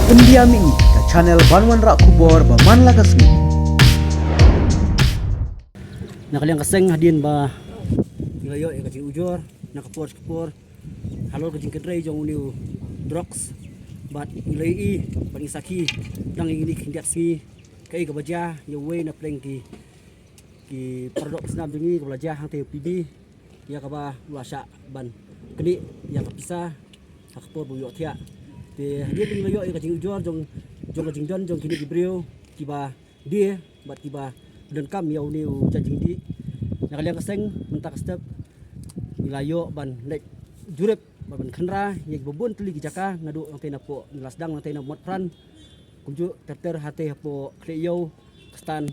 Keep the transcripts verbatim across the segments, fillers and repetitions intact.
India Mih, ka channel ban wanrah khubor ba man la ka sngi. Na ka liang ka seng hadien ba ngi la ïoh ïa ka jingujor na ka por sha ka por halor ka jingkynrei jong une u drugs, bad ngi la ïohi bad ngi sakhi dang ïa kine ki khyndiat sngi kaei kaba jia ïa uwei na pdeng ki ki paralok snam jong ngi kaba la jia hangtei u P B, ïa kaba u la shah ban knieh ïa ka pisa ha ka por ba u ïohthiah. Te hadien ba ngi la ïoh ïa ka jingujor jong jong ka jingdon jong kine ki briew kiba die bad kiba pyndonkam ïa une u jait jingdih, na ka liang ka seng mynta ka step ngi la ïoh ban leit jurip bad ban khynra ïa kiba bun tylli ki jaka, naduh nangtei napoh, ngi la sdang nangtei na Motphran, kumjuh ter ter hatei hapoh Khlieh Ïew, ka stand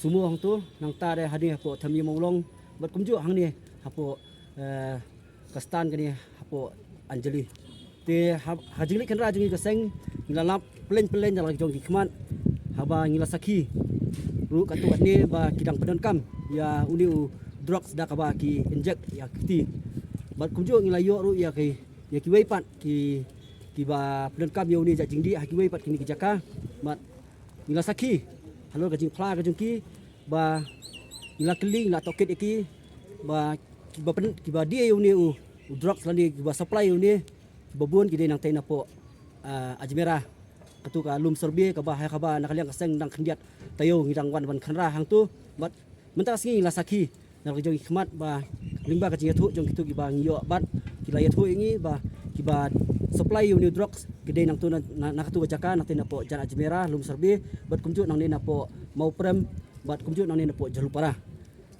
sumo hangto, nangta de hangne hapoh Them Ïew Mawlong, bad kumjuh hangne hapoh, eh, ka stand kane hapoh Anjali. Te ha, ha jingleit khynra jong ngi ka seng, ngi la lap pyllein pyllein da la ki jong ki khmat haba ngi la sakhi ruh katto katne ba ki dang pyndonkam ïa une u drugs da kaba ki inject ïa ki kti. Bad kumjuh ngi la ïoh ruh ïa ki, ïa kiwei pat ki, kiba pyndonkam ïa une u jait jingdih ha kiwei pat kine ki jaka. Bad ngi la sakhi halor ka jingphla ka jong ki ba ngi la kylli, ngi la tohkit ïa ki ba kiba pyn, kiba die ïa une u, u drugs lane kiba supply ïa une, kiba bun ki dei nangtei napoh, ah, Ajmera, kato ka Lumsorbe kaba ha kaba na ka liang ka seng dang khyndiat taïew ngi dang wan ban khynra hangto. Bad mynta ka sngi ngi la sakhi na la ki jong ki khmat ba lyngba ka jingïathuh jong kito kiba ngi ïoh bad ki la ïathuh ïa ngi ba kiba supply ïa une u drugs ki dei nangto na, na, na kato ka jaka nangtei napoh Jan Ajmera, Lumsorbe, bad kumjuh nangne napoh Mawprem, bad kumjuh nangne napoh Jhalupara.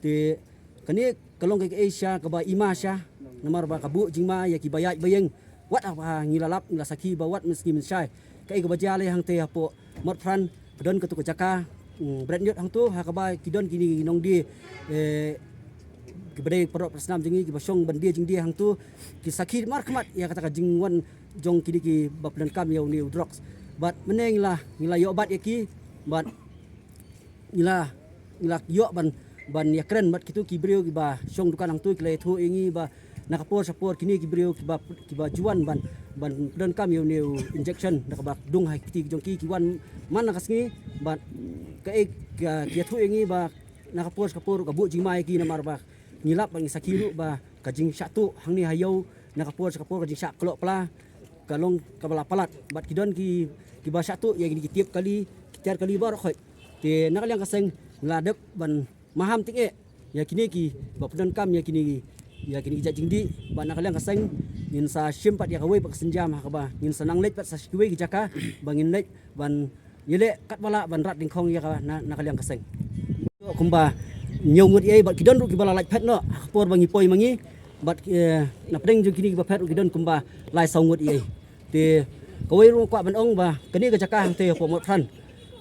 Te kane ka long kaei kaei sha kaba ima sha, namar ba ka buh jingma ïa kiba ïaid ba ïeng. Wat haba ngi la lap, ngi la sakhi ba wat mynsngi mynshai kaei kaba jia lei hangtei hapoh Motphran, ka don kato ka jaka, mm, Bretñiut hangto, ha kaba ki don kine ki nongdie, eh, kiba dei paralok parasnam jong ngi kiba shong ban die jingdie hangto, ki sakhi markhmat ïa kata ka jingwan jong kine kiba pyndonkam ïa une u drugs. Bad mynne ngi la, ngi la ïoh bat ïa ki, bad ngi la, ngi la ïoh ban, ban ïakren bad kito ki briew kiba shong dukan hangto, ki la ïathuh ïa ngi ba na ka por sha por kine ki briew kiba, kiba ju wan ban, ban pyndonkam ïa une u injection da kaba dung ha ki kti ki jong ki, ki wan man la ka sngi. Bad kaei ka, ki ïathuh ïa ngi ba na ka por sha ka por ka buh jingma ïa ki namar ba ngi lap bad ngi sakhi ruh ba ka jingshah tuh hangne ha ïew na ka por sha ka por, ka jingshah klok pla ka long kaba la palat. Bad ki don ki, kiba shah tuh ïa kine ki tiap kali, ki tiar kali baroh khoit. Te na ka liang ka seng ngi la dep ban maham tyngeh ïa kine kiba pyndonkam ïa kine, ïa kine ki jait jingdih. Bad na ka liang ka seng ngin sa shim pat ïa kawei pat ka sienjam ha kaba ngin sa nang leit pat sha kiwei ki jaka ba ngin leit ban ïaleh katba lah ban rat dyngkhong ïa ka na, na ka liang ka seng. Kumba hynñiew ngut ei, bad ki don ruh kiba la lait phet noh ha ka por ba ngi poi ma ngi, bad, eh, na pdeng jong kine kiba phet ruh ki don kumba lai saw ngut ei. Te kawei ruh nga kwah ban ong ba kane ka jaka hangtei hapoh Motphran,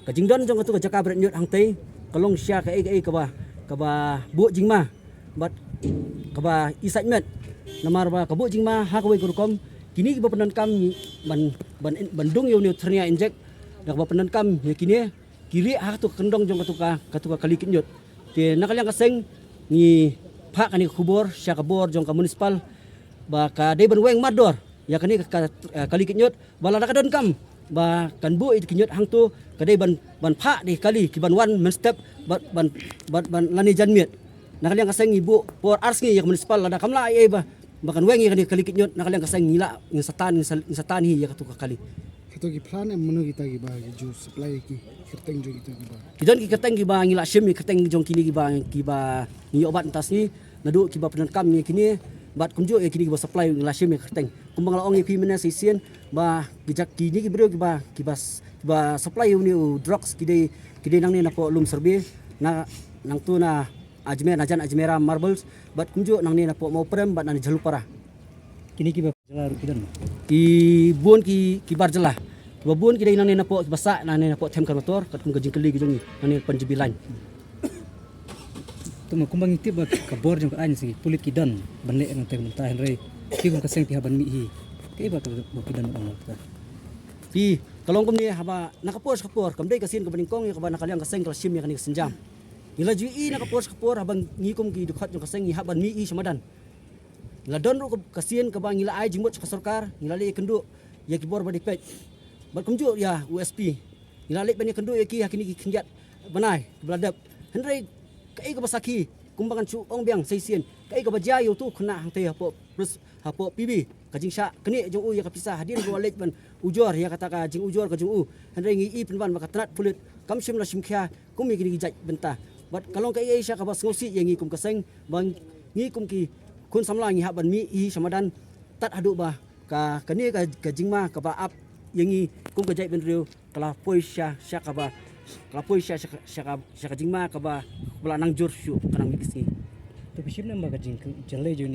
ka jingdon jong kato ka jaka Bretñiut hangtei ka long sha kaei kaei kaba, kaba buh jingma bad kaba isaitmet. Namar ba ka buh jingma ha kawei ka rukom, kine kiba pyndonkam ban, ban, ban dung ïa une u thyrnia injek da kaba pyndonkam ïa kine, ki rieh ha kato ka kyndong jong kato ka, kato ka kali kit ñiut. Te na ka liang ka seng ngi phah kane ka khubor sha ka bor jong ka municipal ba ka dei ban weng mardor ïa kane ka, ka, eh, kali kit ñiut, ba lada ka donkam ba kan buh ïa ki kit ñiut hangto, ka dei ban, ban phah da ki kali kiban wan mynstep bad ban, ban, ban lane janmiet. Na ka liang ka seng ngi buh por ar sngi ïa ka municipal, lada kam lah ei ei ba, ba kan weng ïa kane ka kali kit ñiut, na ka liang ka seng ngi lah, ngin sa tan, ngin sa, ngin sa tan hi ïa kato ka kali. Kato ki plan em mano kita kiba ki ju supply ki kyrteng jong kito kiba? Ki don ki kyrteng kiba ngi la shim ïa kyrteng jong kine kiba, kiba ngi ïoh bat mynta sngi, naduh kiba pyndonkam ïa kine bad kumjuh ïa kine kiba supply, ngi la shim ïa kyrteng. Kumba nga la ong ïa phi mynne sa shisien ba ki jaka, kine ki briew kiba, kiba s-, kiba supply ïa une u drugs ki dei, ki dei nangne napoh Lumsorbe, na, nangto na Ajmer, na jan Ajmera Marbles, bad kumjuh nangne napoh Mawprem bad nangne Jhalupara. Kine kiba jylla ruh ki don? Ki bun ki, ki bar jylla. Kiba bun ki dei nangne napoh, kiba sah nangne napoh Them Kharmator, katkum ka jingkylli ka jong ngi nangne Panjabi line. To ma kumba ngi tip ba ka bor jong ka aiñ sa ngi pulit ki don ban leh nangta mynta, hynrei phi kum ka seng phi hap ban mih hi. Kaei ba ka, ba phi don ban ong nangta? Phi, ka long kumne, haba na ka por sha ka por kam dei ka sien kaba nyngkong ïa kaba na ka liang ka seng ka la shim ïa kane ka sienjam. Ngi la ju ïohi na ka por sha ka por haba ngi kum ki dkhot jong ka seng ngi hap ban mih hi sha madan. Ngi la don ruh ka, ka sien kaba ngi la ai jingmut sha ka sorkar, ngi la leit ïakynduh ïa ki bor ba dei peit. Bad kumjuh ïa u S P, ngi la leit ban ïakynduh ïa ki ha kine ki khyndiat bnai ba la dep. Hynrei kaei kaba sakhi, kumba ngan shu ong biang sa shisien, kaei kaba jia ïa utu u khynnah hangtei hapoh pres-, hapoh P B, ka jingshah knieh jong u ïa ka pisa hadien ba u la leit ban ujor ïa kata ka jingujor ka jong u. Hynrei ngi i pynban ba ka tnat pulit kam shym la shim khia kum ïa kine ki jait bynta. Bad ka long kaei shisha kaba sngewsih ïa ngi kum ka seng, ba ngi kum ki khun samla ngi hap ban mih hi sha madan tad haduh ba ka, kane ka, ka jingma kaba ap ïa ngi kum ka jaitbynriew ka la poi sha, sha kaba, ka la poi sha, sha, sha ka, sha ka jingma kaba, kaba la nang jur shuh ka nang mih ka sngi. To, phi shim ne em ba ka jing, jingïaleh jong